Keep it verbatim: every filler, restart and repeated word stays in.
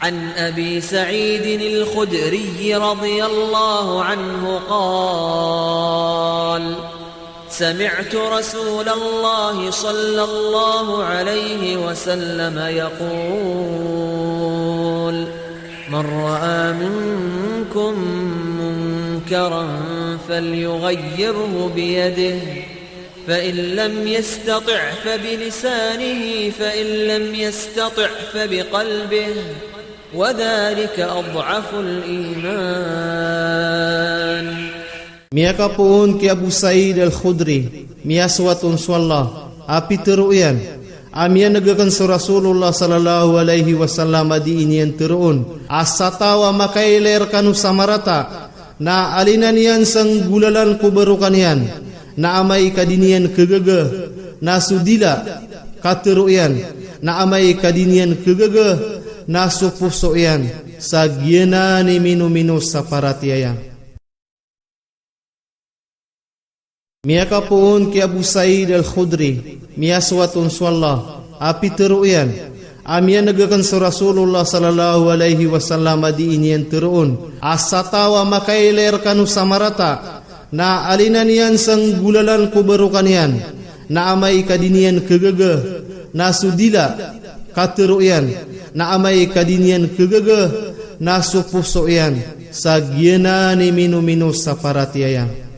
عن أبي سعيد الخدري رضي الله عنه قال: سمعت رسول الله صلى الله عليه وسلم يقول: من رأى منكم منكرا فليغيره بيده، فإن لم يستطع فبلسانه، فإن لم يستطع فبقلبه، وذلك أضعف الإيمان. Miyakapoon ki Abu Sa'id Al-Khudri, miyasoat on so Allah a pitero iyan, a miyaneg aken so Rasulullah sallallahu alaihi wasallam a dii niyan teroon a sa taw a makailay rekano sa marata, na alinan iyan sa nggolalan ko barokan iyan, na amay ka di niyan kegaga na so dila, katero iyan, na amay ka di niyan kegaga na so poso iyan, sa giyanan i minomino sa paratiyaya. Miyakapoon ki Abu Sa'id Al-Khudri, miyasoat on so Allah a pitero iyan, a miyaneg aken so Rasulullah sallallahu alaihi wasallam a dii niyan teroon a sa taw a makailay rekano sa marata, na alinan iyan sa nggolalan ko barokan iyan, na amay ka di niyan kegaga na so dila, katero iyan, na amay ka di niyan kegaga na so poso iyan, sa giyanan i minomino sa paratiyaya.